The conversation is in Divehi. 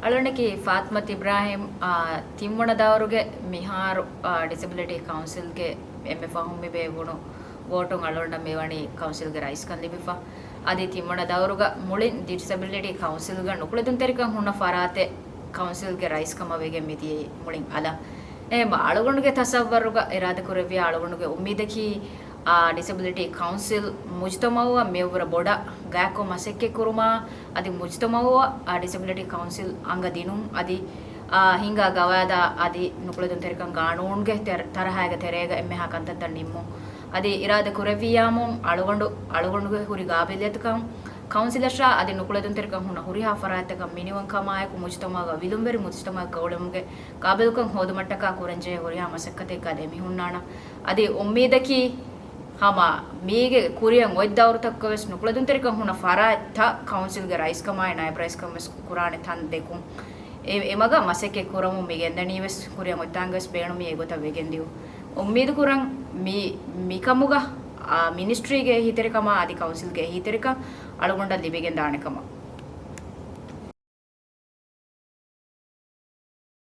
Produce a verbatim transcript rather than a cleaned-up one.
އަޅުގަނޑަކީ ފާތިމަތު އިބްރާހިމް، އާ، ތިންވަނަ ދައުރުގެ މިހާރު، އާ، ޑިސެބިލިޓީ ކައުންސިލްގެ އެންމެ ފަހުން މި ބޭއްވުނު ވޯޓުން އަޅުގަނޑަށް މިވަނީ ކައުންސިލްގެ ރައީސްކަން ލިބިފަ. އަދި ތިންވަނަ ދައުރުގަ މުޅިން ޑިސެބިލިޓީ ކައުންސިލްގަ ނުކުޅެދުންތެރިކަން ހުންނަ ފަރާތެއް ކައުންސިލްގެ ރައީސްކަމަށް ވެގެން މިދިޔައީ މުޅިން އަލަށް. އެހެންމަ އަޅުގަނޑުގެ ތަސައްވަރުގަ އިރާދަކުރެއްވިޔާ އަޅުގަނޑުގެ އުއްމީދަކީ، އާ، ޑިސެބިލިޓީ ކައުންސިލް މުޖުތަމައުއަށް މިއަށްވުރެ ބޮޑަށް ގާތްކޮށް މަސައްކަތް ކުރުމާ، އަދި މުޖުތަމައުއަށް، އާ، ޑިސެބިލިޓީ ކައުންސިލް އަނގަ ދިނުން، އަދި، އާ، ހިންގާ ގަވާއިދާ އަދި ނުކުޅެދުންތެރިކަން ގާނޫނުގެ ތެރ-، ތަރަހާގެ ތެރޭގަ އެންމެހާ ކަންތައްތައް ނިންމުން. އަދި އިރާދަ ކުރެއްވިއްޔާމު އަޅުގަނޑު، އަޅުގަނޑުގެ ހުރި ގާބިލިއްޔަތުކަން ކައުންސިލަށާ އަދި ނުކުޅެދުންތެރިކަން ހުންނަ ހުރިހާ ފަރާތްތަކަށް މިނިވަންކަމާއެކު މުޖުތަމައުގަ ވިލުންވެރި މުޖުތަމައަކަށް އުޅެމުގެ ގާބިލްކަން ހޯދުމަށްޓަކާ ކުރަންޖެހޭ ހުރިހާ މަސައްކަތެއްގަ ދެމިހުންނާނަން. އަދި އުއްމީދަކީ ހަމަ މީގެ ކުރިއަށް އޮތް ދައުރުތަކަށްވެސް ނުކުޅެދުންތެރިކަން ހުންނަ ފަރާތްތައް ކައުންސިލްގެ ރައީސްކަމާއި ނައިބް ރައީސްކަންވެސް ކުރާނެ ތަން ދެކުން. އެ، އެމަގަށް މަސައްކަތް ކުރަމުން މި ގެންދަނީވެސް ކުރިއަށް އޮތްތާނގަވެސް ބޭނުމީ އެގޮތަށް ވެގެންދިޔުން. އުއްމީދު ކުރަން މި، މިކަމުގަ، އާ، މިނިސްޓްރީގެ އެހީތެރިކަމާ އަދި ކައުންސިލްގެ އެހީތެރިކަން އަޅުގަނޑަށް ލިބިގެންދާނެ ކަމަށް.